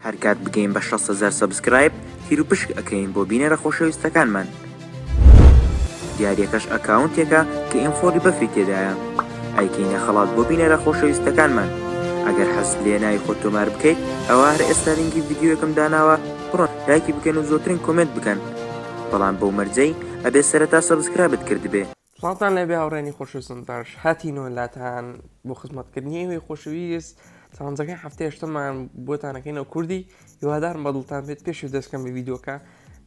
هەرکات بگەین بە 6 هەزار subscribe تیروپشک ئەکەین بۆ بینەرە خۆشەویستەکانمان. دیاریەکەش account ێکە کە M4 ی بەفری تێدایە ئەیکەینە خەڵات بۆ بینەرە خۆشەویستەکانمان ئەگەر حەزت لێیە ناوی خۆت تۆمار بکەیت ئەوا هەر ئێستا لینکی ڤیدیۆیەکم داناوە بڕۆن لایکی بکەن و زۆرترین comment بکەن بەڵام بەو مەرجەی ئەبێ سەرەتا subscribe ت کردبێ. سڵاوتان لێبێ هاوڕێنی خۆشەویستم باش هاتینەوە لاتان بۆ خزمەتکردنی ئێوەی خۆشەویست challenge ەکەی هەفتەی هەشتەمان بۆتانەکەینەوە کوردی هیوادارم بەدڵتان بێت پێش دەستکەم بە ڤیدیۆکە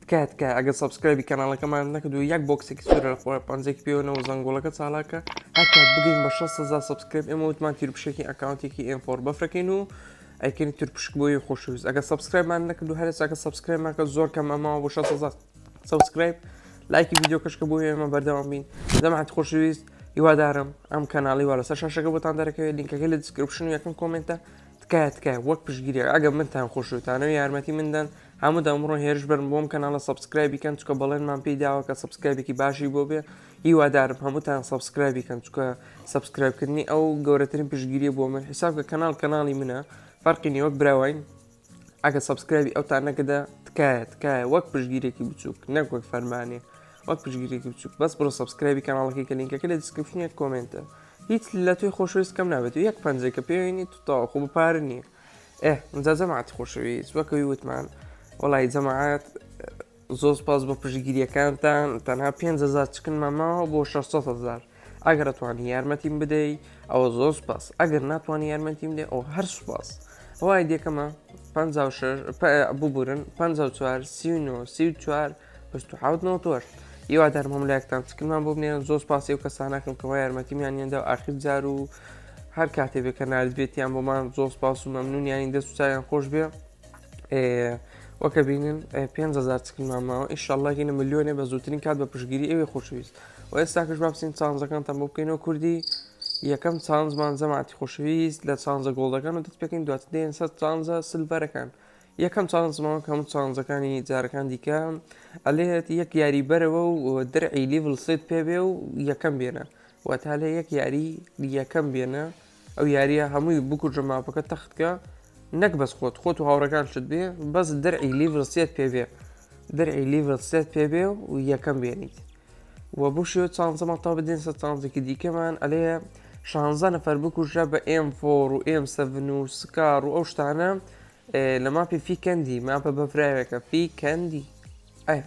تکایە تکایە ئەگەر subscribe ی کەناڵەکەمان نەکردو یەک box ێکی سوورە لە خۆی پەنجێکی پێوەنەوە زەنگۆڵەکە چالاکە هەرکات بگەین بە 600 subscribe ئێمە وتمان تیرپشێکی account ێکی M4 بەفرەکەین و ئەیکەین تیرپشک بۆی خۆشەویست ئەگەر subscribe مان نەکردو هەر ئێستاکە subscribe مان کە زۆر کەم ئەماوە بۆ 600 subscribe لایکی ڤیدیۆکەش کە بۆ ئێمە بەردەوام بین جەماعەت خۆشەویست هیوادارم ئەم کەناڵی وا لەسەر شاشەکە بۆتان دەرەکەوێت لینکەکەی لە description و یەکەم comment ە تکایە تکایە وەک پشتگیریەک ئەگەر منتان خۆشەویتانەوە یارمەتی مندەن هەمووتان بڕۆن هێرش بەرن بۆم کەناڵە subscribe ی کەن چکە بەڵێنمان پێی داوە کە subscribe ێکی باشی بۆ بێ هیوادارم هەمووتان subscribe ی کەن چکە subscribe کردنی ئەو گەورەترین پشتگیریە بۆ من حیساب کە کەناڵ کەناڵی منە فەرقی نیە وەک براواین ئەگە subscribe ی ئەوتان نەکردە تکایە تکایە وەک پشتگیرێکی بچووک نەک وەک فەرمانێ وەک پشتگیرێکی بچووک بەس بڕۆ subscribe ی کەناڵەکەی کە لینکەکە لە description ی comment ە هیچ لە توی خۆشەویست کەم نابێت و یەک پەنجەی کە پێوینی تو تەواو خۆ بە پارە نییە ئێ جا جەماعەتی خۆشەویست وەک ئەوی وتمان وەڵی جەماعەت زۆر سپاس بۆ پشتگیریەکانتان تەنها 5هزار chicken مان ماوە بۆ 600هزار ئەگەر ئەتوانی یارمەتیم بدەی ئەوە زۆر سپاس ئەگەر ناتوانانی یارمەتیم دێ ئەو هەر سپاس ئەو ID ەکەمە 56 ببورن 54 39 34 27 98 هیوادارم هەموو لایەکتان chicken مان بۆ بنێرن زۆر سپاسی ئەو کەسانەکەم کەوا یارمەتیمیان یەندا و ئاخیر جار و هەر کاتێ بێ کە ناردبێتیان بۆمان زۆر سپاس و مەمنونیانی دەست و چاویان خۆش بێ وەکە بینن 5هزار chicken مان ماوە ئیشەڵڵا گەینە ملیۆنێ بە زووترین کات بە پشتگیری ئێوەی خۆشەویست و ئێستاکەش با بچین challenge ەکانتان بۆ بکەینەوە کوردی یەکەم challenge مان جەماعەتی خۆشەویست لە challenge ە gold ەکان و دەست پێکەین دواتر دێن سەر challenge ە silver ەکان یەکەم challenge مان وەک هەموو challenge ەکانی جارەکان دیکە ئەلێت یەک یاری بەرەوە و درعی level سێت پێ بێ و یەکەم بێنە واتە لە یەک یاری یەکەم بێنە ئەو یاریە هەمووی بکوژە ماپەکە تەختکە نەک بەس خۆت خۆت و هاوڕەکان شت بێ بەس درعی level سێت پێ بێ درعی level سێت پێ بێ و یەکەم بێنیت و بۆ شێوە challenge ەمان تا بدەین سەر challenge ێکی دیکەمان ئەلێ شانزە نەفەر بکوژە بە M4 و M7 و SCAR و ئەو شتانە لە map ی Vikendi map ە بەفراوێکە Vikendi ئەی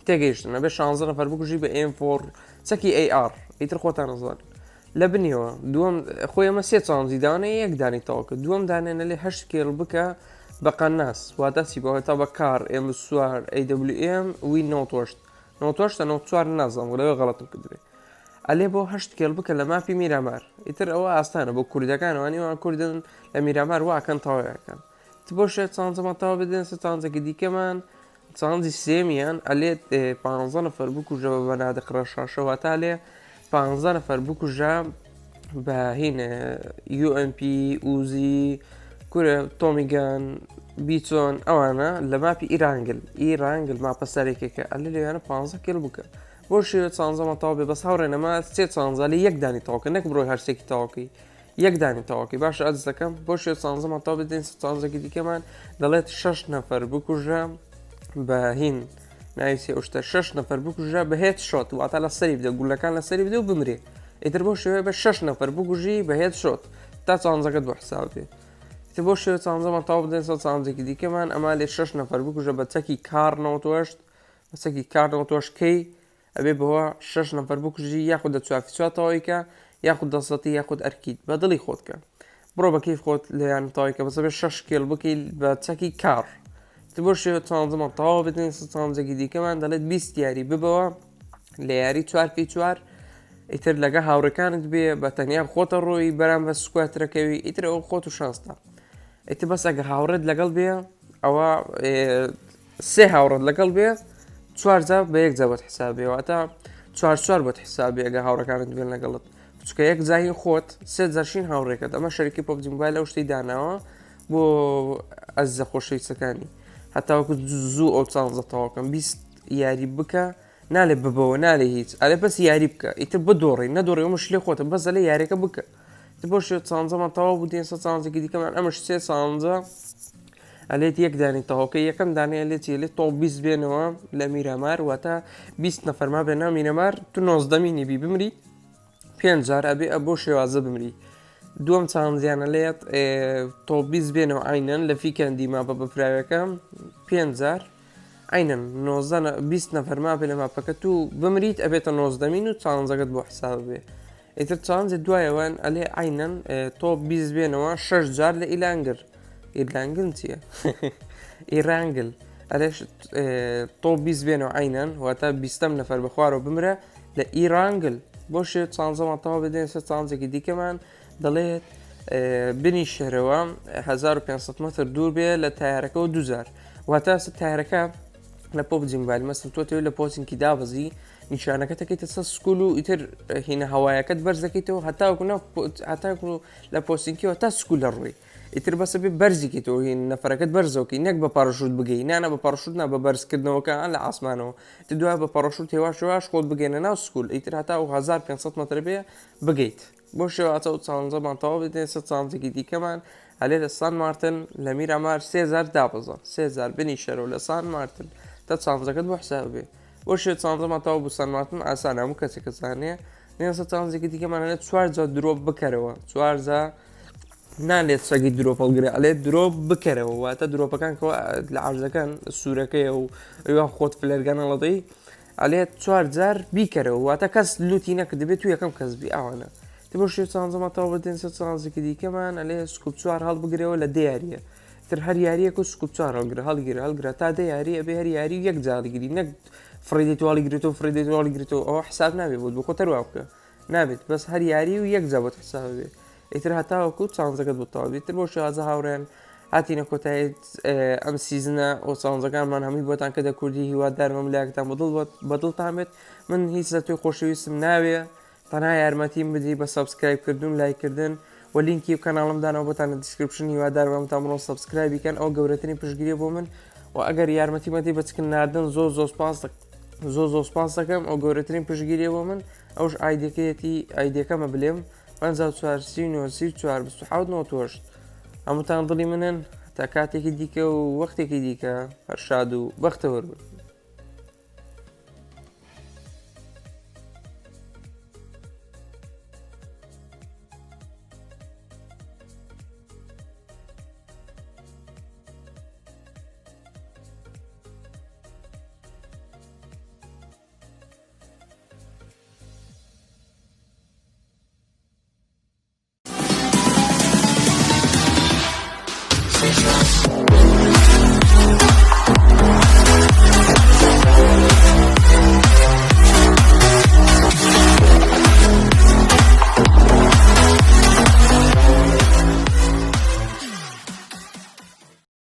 تێگەیشتن ئەبێ شانزە نەفەر بکوژی بە M4 چەکی AR ئیتر خۆتان ئەزانن لە بنیەوە دووەم خۆی ئەمە سێ challenge ی داوانە یەک دانی تەواو کرد دووەم دانێنە لێ هەشت kill بکە بە قەناس واتە چی بەوە تا بە کار ئێم سوار AWM وی نۆتۆشت نۆتۆشتە نۆ چوار نازانم لەوێ غەڵەتم کردبێ ئەلێ بۆ هەشت kill بکە لە map ی میرامار ئیتر ئەوە ئاسانە بۆ کوردەکان وانی وان کوردن لە میرامار واکەن تەواوەکەن ت بۆ شێ challenge ەمان تەواو بدەن سە challenge ەکی دیکەمان challenge ی سێمیان ئەلێت پ نەفەر بکوژە بە بەنادق ڕەشاشە واتە لێ پ نەفەر بکوژە بە هین UMP ئوزی کورە Tommy gun بیچۆن ئەوانە لە map ی ئیرانگل ئیرانگل map ە سەرێکێکە ئەلێ لەوێنە پ kill بکە بۆ شێوە challenge ەمان تەواو بێ بەس هاوڕێ نەما سێ challenge ە لە یەک دانی تەواوکە نەک بڕۆی هەرسێکی تەواوکەی یەک دانی تەواوکەی باشە ئەدز دەکەم بۆ شێوە challenge ەمان تەواو بدەین challenge ێکی دیکەمان دەڵێت شەش نەفەر بکوژە بە هین ناوی سێ شتە شەش نەفەر بکوژە بە headshot واتە لە سەری بدە گولەکان لە سەری بدە و بمرێ ئیتر بۆ شێوەیە بە شەش نەفەر بکوژی بە headshot تا challenge ەکەت بۆ حساب بێ ئیتر بۆ شێوە challenge ەمان تەواو بدەین سەر challenge ێکی دیکەمان ئەما لێ شەش نەفەر بکوژە بە چەکی کار 98 بە چەکی کار 98 کەی ئەبێ بەوە شەش نەفەر بکوژی یاخود دە چوار چوار تەواوی کە یاخود دەسەتی یاخود ئەرکیت بە دڵی خۆت کە بڕۆ بە کەیف خۆت لێیان تەواوی کە بەسە بێ شەش kill بکەی بە چەکی کار تر بۆ شێوە challenge ەمان تەواو بدەین سە challenge ێکی دیکەمان دەڵێت 20 یاری ببەوە لە یاری چوار پێی چوار ئیتر لەگە هاوڕێکانت بێ بە تەنیا خۆتە ڕۆی بەرام بە squad ەکەوی ئیتر ئەو خۆت و شانستە ئیتر بەس ئەگە هاوڕێت لەگەڵ بێ ئەوە سێ هاوڕێت لەگەڵ بێ چوار جا بە یەک جا بۆت حساب بێ واتە چوار چوار بۆت حساب بێ ئەگە هاوڕەکانت بێن لەگەڵت چونکە یەک جاهی خۆت سێ جارشین هاوڕێکەت ئەمە شەریکی PUBG Mobile ئەو شتەی داناوە بۆ ئەزیزە خۆشەویستەکانی هەتاوەکو زوو ئەو challenge ە تەواوکەم 20 یاری بکە نالێ ببەوە نالێ هیچ ئەلێ بەس یاری بکە ئیتر بدۆڕی نەدۆڕی ئەو مشکلی خۆتە بەس ئەلێ یاریەکە بکە بۆ شێ challenge ەمان تەواو بوو دێن سە challenge ێکی دیکەمان ئەمەش سێ challenge ە. ئەلێت یەک دانی تەواوکە یەکەم دانەی ئەلێ چی ئەلێ top 20 بێنەوە لە میرامار واتە 20 نەفەر مابێ ناو میرامار تو نۆزدەمینی بی بمری پێنج جار ئەبێ ئە بۆ شێوازە بمری دووەم challenge یان ئەلێت top 20 بێنەوە عینەن لە فیکەندی ماپە بەفراوەکە پێنج جار عینەن 19 20 نەفەر مابێ لە ماپەکە تو بمریت ئەبێتە نۆزدەمین و challenge ەکەت بۆ حساب بێ ئیتر challenge ی دوایەوەن ئەلێ عەینەن top 20 بێنەوە شەش جار لە ئیلانگر ئیرلانگن چییە؟ ئیرانگل ئەلێش top 20 بێنەوە عەینەن واتە بیستەم نەفەر بەخوارەوە بمرە لە ئیرانگل بۆ شێ challenge ەمان تەواو بدەین سەر challenge ێکی دیکەمان دەڵێت بنی شەرەوە 1500 متر دوور بێ لە تایارەکەەوە دوجار واتە تایرەکە لە PUBG Mobile مەسن تۆ تێ لە پۆچینکی دابەزی نیشانەکەت ئەکەیتە سەر سکول و ئیتر هینە هەوایەکەت بەرز دەکەیتەوە هەتاوەکو ناو هەتاکو لە پۆستینکیەوە تا سکول لە ڕووی ئیتر بەسە بێ بەرزیکەیتەوە هین نەفەرەکەت بەرزەوەکەی نەک بە پەڕەشوت بگەی نانە بە پەڕەشوت نا بە بەرزکردنەوەکە لە ئاسمانەوە ئیتر دوای بە پەڕەشوت هێواش هێواش خۆت بگەینە ناو سکول ئیتر هەتا ئەو 1500 مەتر بێ بگەیت بۆ شێوازە و challenge ەمان تەواو بێت سە challenge ێکی دیکەمان ئەلێ لە سان مارتن لە میرامار سێزار دابەزە سێزار بنی شەرەوە لە سان مارتن تا challenge ەکەت بۆ حساب بێ بۆ شێ challenge ەمان تەواو بوو سان مارتن ئاسانە هەموو کەسێک زانێ نێسە challenge ێکی دیکەمان هەیە چوار جار drop بکەرەوە چوار جار نالێت سەگی drop هەڵگرە ئەلێ drop بکەرەوە واتە drop ەکان کەەوە لە عرزەکان سوورەکەیە و ئەوە خۆت flare gun هەڵەدەی ئەلێت چوار جار بیکەرەوە واتە کەس loot ی نەکردبێت تو یەکەم کەس بی ئەوانە تە بۆ شێ challenge ەمان تەواو بەدێن سەر challenge ێکی دیکەمان ئەلێ scope چوار هەڵبگرەوە لە دیاریە تر هەر یاریەک و scope چوار هەڵگرە هەڵگرە هەڵگرە تا دە یاری ئەبێ هەر یاری یەک جار هەڵگری نەک فڕی دەیت هەڵیگرێتەوە فڕی دەیت هەڵیگرێتەوە ئەوە حساب نابێت بۆت بۆ خۆت هەروا بکە نابێت بەس هەر یاری و یەک جا بۆت حساب بێ ئیتر هەتاوەکو challenge ەکەت بۆ تەواو بێت تر بۆ شێوازە هاوڕێن هاتینە کۆتایی ئەم season ە ئەو challenge ەکانمان هەمووی بۆتان کردە کوردی هیوادارم ئەم لایەکتان بەدڵ بەدڵتان بێت من هیچ لە تۆی خۆشەویستم ناوێ تەنها یارمەتیم بدەی بە subscribe کردن و لایک کردن و لینکی کەناڵم داناوە بۆتان لە description هیوادارم هەمووتان بڕۆن subscribe ی کەن ئەوە گەورەترین پشتگیریە بۆ من و ئەگەر یارمەتیم ئەدەی بە چکن ناردن زۆر زۆر سپاس زۆر زۆر سپاس دەکەم ئەو گەورەترین پشتگیریە بۆ من ئەوش ئایدەکەیەتی ئایدەکەمە بلێم 54 39 34 27 98 هەمووتان دڵی منن تا کاتێکی دیکە و وەختێکی دیکە هەر شاد و بەختەوەر بن.